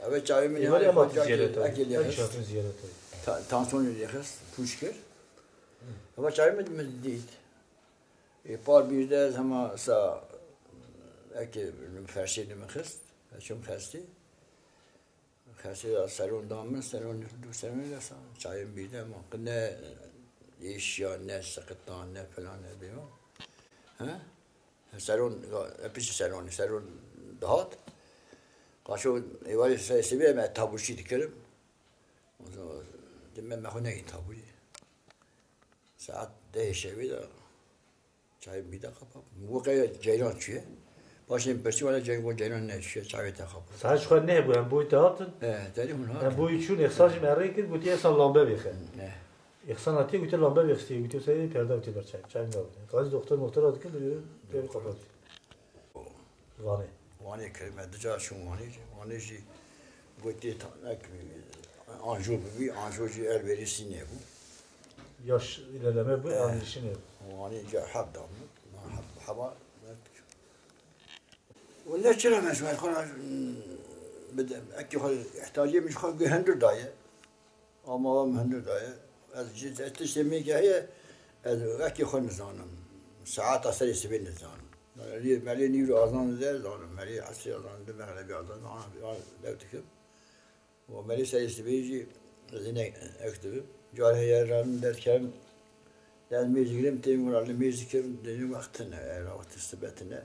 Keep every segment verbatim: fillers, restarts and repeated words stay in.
Eve çavê min Ê, ya, wele ema xwe tu carkê ziyarete. Ekê lê Tek xist. Şatun ziyarete. Ta-, tansiyonê lê xist, pûç kir. Eva çavê min, min dît. Ê, par bîr de ez hema sa ekê li ferşê li min xist. Ez çûm xestê. Xestê ya seron da min, seron du seron de sa. Çavê min bîr de ma. Ne êşiya, ne siqita, ne filan, ne bêvan. He? Seron, e, piştî seronê, seron dihat. Qaşo êvarê serê sibê me tabûşî dikirim. Ondan sonra dime me xwe negîn tabûyê. Saet dehê şevê de çavê min bîr de qapa. Weke ceyran çûye. Paşê min pirsî wele ceyran, got ceyran neçûye, çavê te qapa. Saet ji xwe neh bû, em boyî te hatin. E, telefon Em hatin. Boyî çûn, Îxsan jî me rê kir, gotiye Îxsan lambe bêxe. Ne. Îxsan hatiye gotiye lambe bêxistiye, gotiye serê perde gotiye ber çay. Çay min da gotiye. Qazî doktor moxtor dikin, bi pêrê qapatî. Vanê. Wanê kirime, du cara çûm Wanê jî. Wanê jî gotiye ta-, nek, anjo bibî, anjo jî elverişî nebû. Yaş ilerleme bû, Eh. Anjî nebû. Wanê ca heb da min. Heb, heba, nek. Wele çira me şumer xwe bide, ekî xwe ihtiyacê min ji xwe guh hundir daye. Ama wa min hundir daye. Ez ji te-, tiştê min ke heye, ez ekî xwe nizanim. Saeta serê sibê nizanim. Melê, melê nîvro azan de zanim. Melê esrê azan de, mexrebî azan de, ana, ana, dew dikim. Û melê serê sibê jî ez ê ne ek dibim. Carê heye ramin derkerim. Dez mêj digirim, têm wira li mêj dikim, dibim wext tune, era wext sibe tune.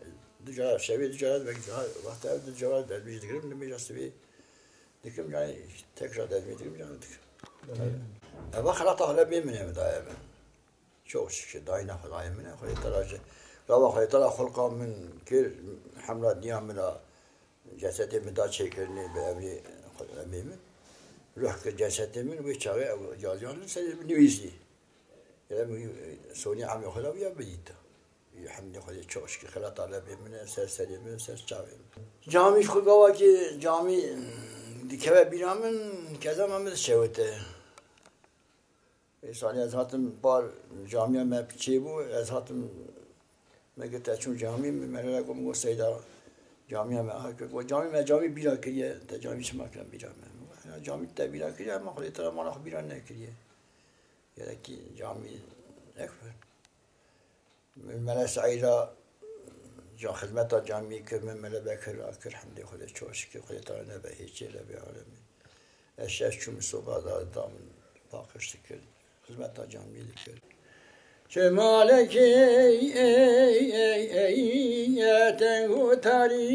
Du cara şevê, du cara, belkî cara, wext ev du cara dez mêj digirim, li mêja sibê dikim, yani tekrar dez mêj dikim, yani dikim. Eva xelata xelebê min e daye min. Çok şükür, dayîna Xwedayê min e, Xwedê Teala ji, rava Xwedê Teala xulqa min kir, hemra diya min a, cesetê min da çêkirinê bi emrê Xwedayê min. Ruh kir cesetê min, wê çaxê ew caziyan li ser min nivîsî. Ya min sonî emrê Xweda ya bidîta. Hemdê Xwedê, çok şükür, xelata lebê min e, ser serê min, ser çavê min. Camî ji xwe gavakê camî dikeve bîra min, kezama min dişewite. Ê salî ez hatim bar camiya me çêbû, ez hatim, me got te çûn camî, me re got, min got Seyda camiya me aha kir. Got camî me camî bîra kiriye, te camî çima kirin bîra me? Min got, ya camî te bîra kiriye, ama Xwedê te mala xwe bîra nekiriye. Gerekî camî nekir. Mele Seîda ca xizmeta camî kir, min Mele Bekir ra kir, hemdê Xwedê, çok şükür, Xwedê Teala nebe hêçê lebê alemî. Ez şeş çûm soba da, da min paqij dikir, xizmeta camî dikir. Çi malekê ey, ey, ey, ye teng û tarî,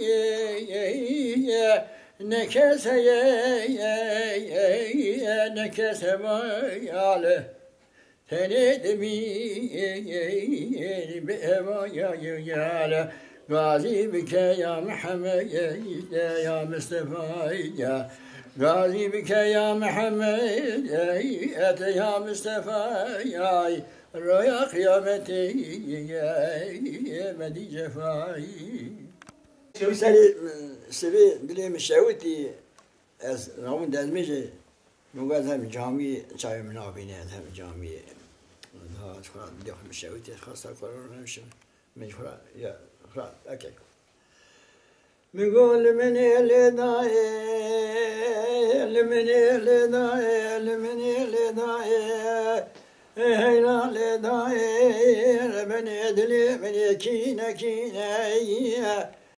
ey, ey, ye ne kes heye, ey, ey, ye ne kes hema yale. Tenê dimîn bi hevaya yale, gazî bike ya Mihemed, ya Mistefayê, gazî bike ya Mihemed, et ya Mistefayê, roya qiyametê me dî cefayê. Serê sibê dilê min şewitî. Ez rabûm dezmêjê, min got, ez hem camî çavê min nabîne, ez hem camî. Daha ji xwe dilê xwe min şewitî, ez xwesta ku ro newşim. Min ji xwe, ya, xwe ekek. Min got, li min ê lê dayê, li min ê lê dayê, li min ê lê dayê. Heyra lê dayê, li min ê dilê min ê kîne, kîne ye.